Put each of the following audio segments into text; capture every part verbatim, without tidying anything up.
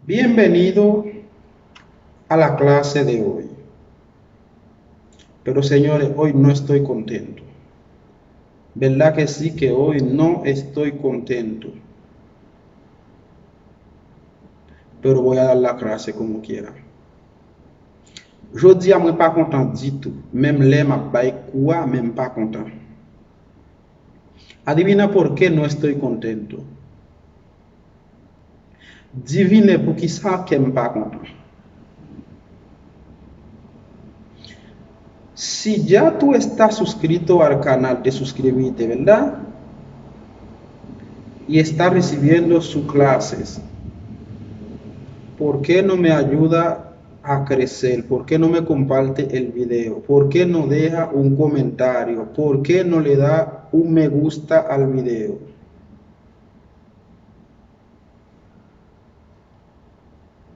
Bienvenido a la clase de hoy. Pero señores, hoy no estoy contento. ¿Verdad que sí que hoy no estoy contento? Pero voy a dar la clase como quiera. Jodi a mwen pa kontan ditou. Menm lè m ap bay kou a, men m pa kontan. Adivina por qué no estoy contento. Divine poukisa kè m pa kontan. Si ya tú estás suscrito al canal, te suscribiste, ¿verdad? Y estás recibiendo sus clases. ¿Por qué no me ayuda a crecer? ¿Por qué no me comparte el video? ¿Por qué no deja un comentario? ¿Por qué no le da un me gusta al video?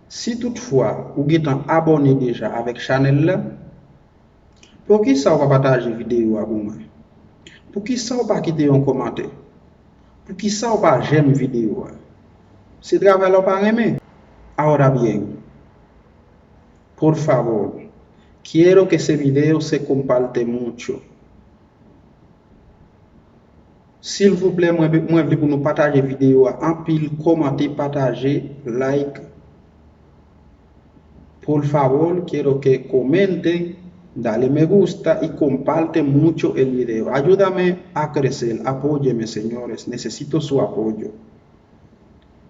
Si toutfwa ou gentan abòne deja avèk chanèl la, poukisa w pa pataje videyo a pou mwen? Poukisa w pa kite yon kòmantè? Poukisa w pa jèm videyo a? Se travay la w pa renmen? Ahora bien, por favor, quiero que ese video se comparte mucho. Silvouplè, mwen, mwen vle pou nou pataje videyo a anpil, kòmante, pataje, like. Por favor, quiero que comenten, dale me gusta y comparte mucho el video. Ayúdame a crecer, apóyeme, señores. Necesito su apoyo.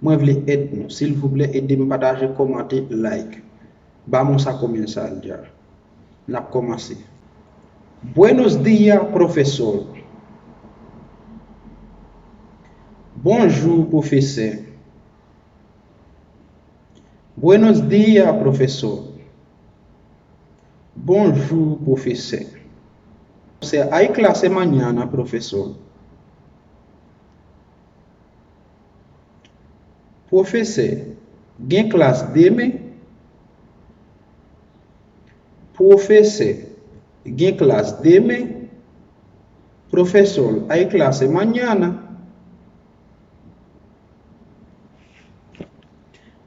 Mwen vle èd nou. Silvouplè, ede m pataje, kòmante, like. Vamos a comenzar ya. N ap kòmanse. Buenos días, profesor. Bonjou, pwofesè. Buenos días, profesor. Bonjou, pwofesè. Hay clase mañana, profesor. Pwofesè, gen klas demen? Pwofesè, gen klas demen? Profesor, hay clase mañana.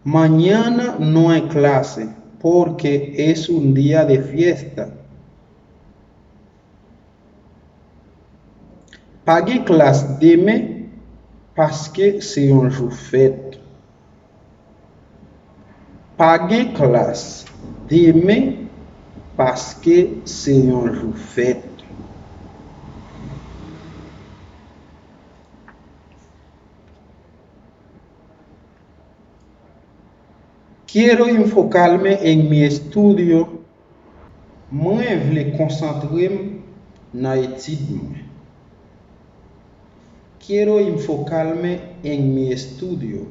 Mañana no hay clase porque es un día de fiesta. Pa gen klas demen paske se yon jou fèt. Pa gen klas demen paske se yon jou fèt. Quiero enfocarme en mi estudio. Mwen vle konsantre m nan etid mwen. Quiero enfocarme en mi estudio.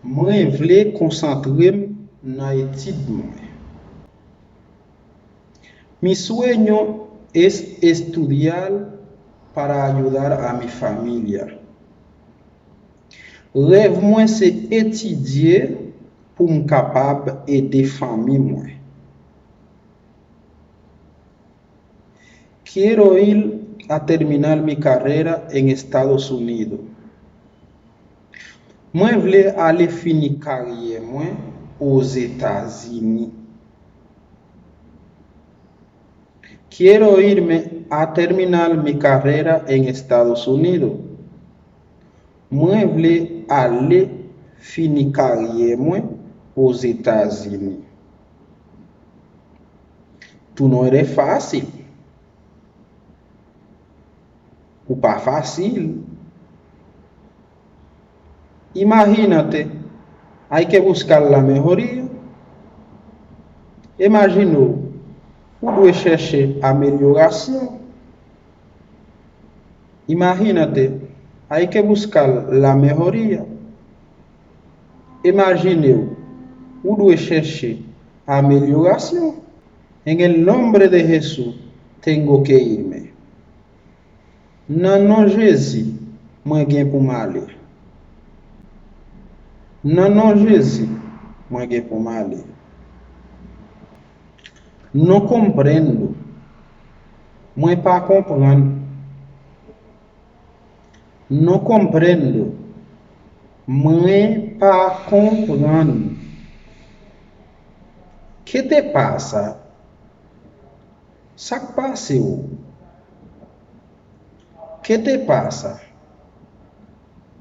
Mwen vle konsantre m nan etid mwen. Mi sueño es estudiar para ayudar a mi familia. Rèv mwen se etidye pou m kapab ede fanmi mwen. Quiero ir a terminar mi carrera en Estados Unidos. Mwen vle ale fini karyè mwen Ozetazini. Quiero irme a terminar mi carrera en Estados Unidos. Mwen vle ale fini karyè mwen Ozetazini. Tú no eres fácil. Ou pa fasil. Imagínate, hay que buscar la mejoría. Imajine w, ou dwe chèche amelyorasyon. Imagínate, hay que buscar la mejoría. Imajine w, ou dwe chèche amelyorasyon. En el nombre de Jesús, tengo que irme. Nan non Jezi, mwen gen pou m ale. Nan non Jezi, mwen gen pou m ale. No comprendo. Mwen pa konprann. No comprendo. Mwen pa konprann. Que te pasa? Sa k pase w? Que te pasa?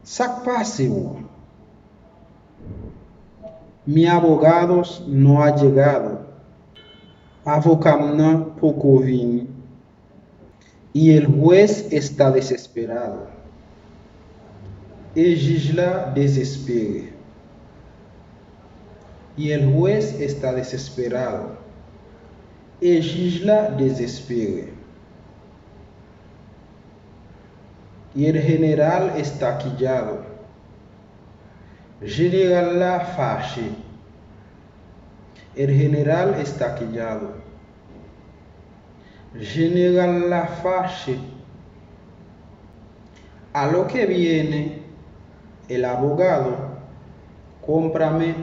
Sa k pase w? Mi abogado no ha llegado. Avoka m nan poko vini. Y el juez está desesperado. E jij la dezespere. Y el juez está desesperado. E jij la dezespere. Y el general está quillado. Jeneral la fache. El general está quillado. Jeneral la fache. A lo que viene, el abogado, cómprame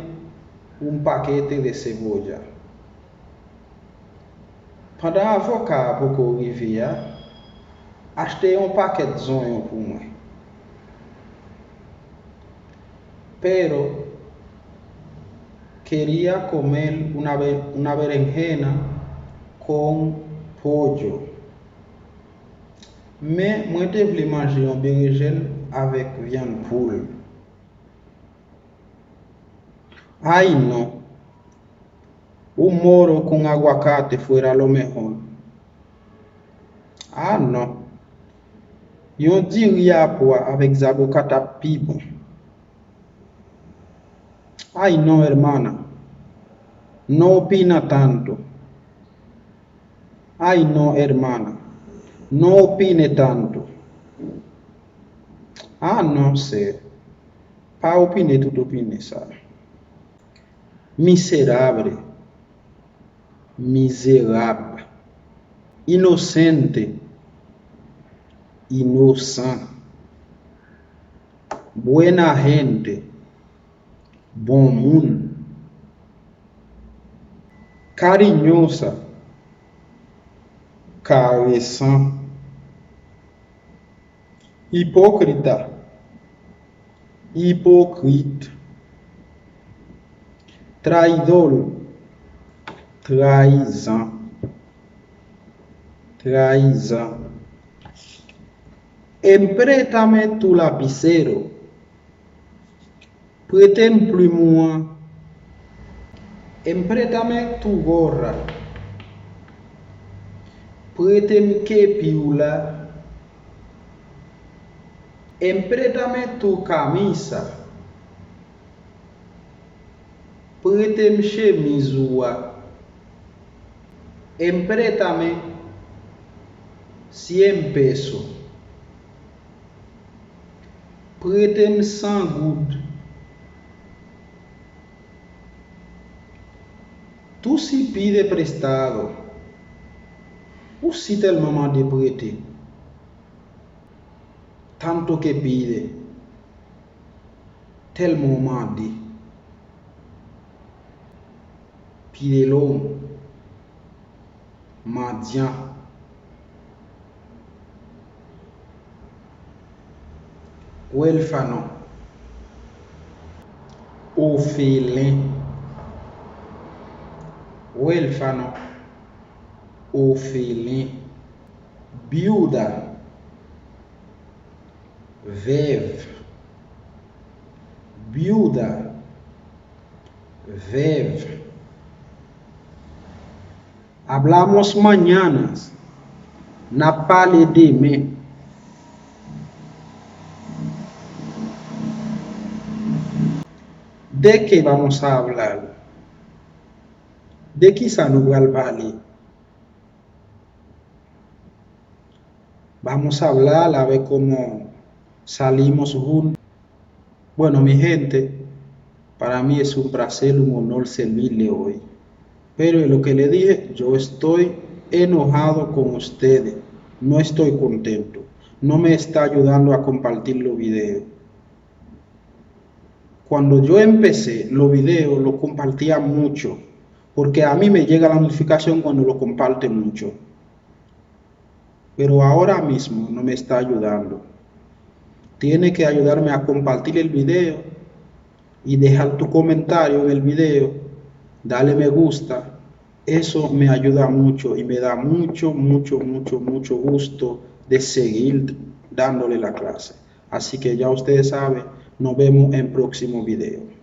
un paquete de cebolla. Pandan avoka a poko rive a, achte yon pakèt zonyon pou mwen. Pero quería comer una, be- una berenjena con pollo. Men mwen te vle manje yon berejèn avèk vyann poul. Ay non. Un moro con aguacate fuera lo mejor. Ah non. Yon diri a pwa avèk zaboka t ap pi bon. Ay non, hermana. No opina tanto. Ay non, hermana. No opine tanto. Ah non, sè. Pa opine tout opine sa. Miserable. Mizerab. Inocente. Inosan. Buena gente. Bon moun. Cariñosa. Karesan. Hipócrita. Ipokrit. Traidor. Trayizan. Trayizan. Empréstame tu lapicero. Prete m plim ou an. Empréstame tu gorra. Prete m kepi w la. Empréstame tu camisa. Prete m chemiz ou a. Empréstame cien pesos. Prete m san goud. Tú sí pide prestado. Ou si tèlman mande prete. Tanto que pide. Tèlman w mande. Pide long. Mandyan. Huérfano. Ofelen. Huérfano. Ofelen. Viuda. Vèv. Viuda. Vèv. Hablamos mañana. N ap pale demen. ¿De qué vamos a hablar? De kisa nou pral pale? Vamos a hablar a ver cómo salimos juntos. Bueno, mi gente, para mí es un placer, un honor servirle hoy. Pero es lo que le dije, yo estoy enojado con ustedes. No estoy contento. No me está ayudando a compartir los videos. Cuando yo empecé los videos, los compartía mucho, porque a mí me llega la notificación cuando lo comparte mucho. Pero ahora mismo no me está ayudando. Tiene que ayudarme a compartir el video y dejar tu comentario en el video, dale me gusta. Eso me ayuda mucho y me da mucho, mucho, mucho, mucho gusto de seguir dándole la clase. Así que ya ustedes saben, nos vemos en próximo video.